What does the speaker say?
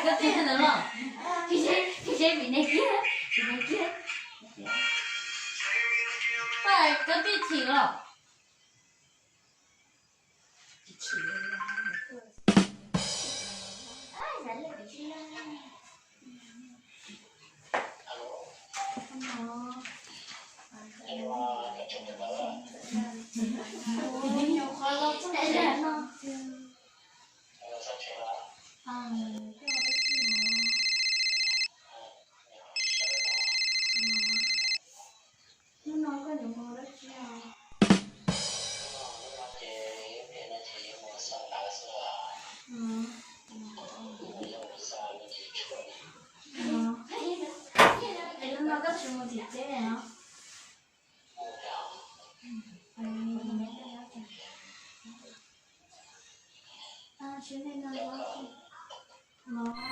Koj tij ntawd los? Koj seb vim nws kiag, vim nws kiag. Koj tij chim los? Nyuam qhuav los txog no. Hnub no koj nyuam qhuav ua dab tsi os? Es hnub no koj tsis mus tim teb os? Tsis nej no, no.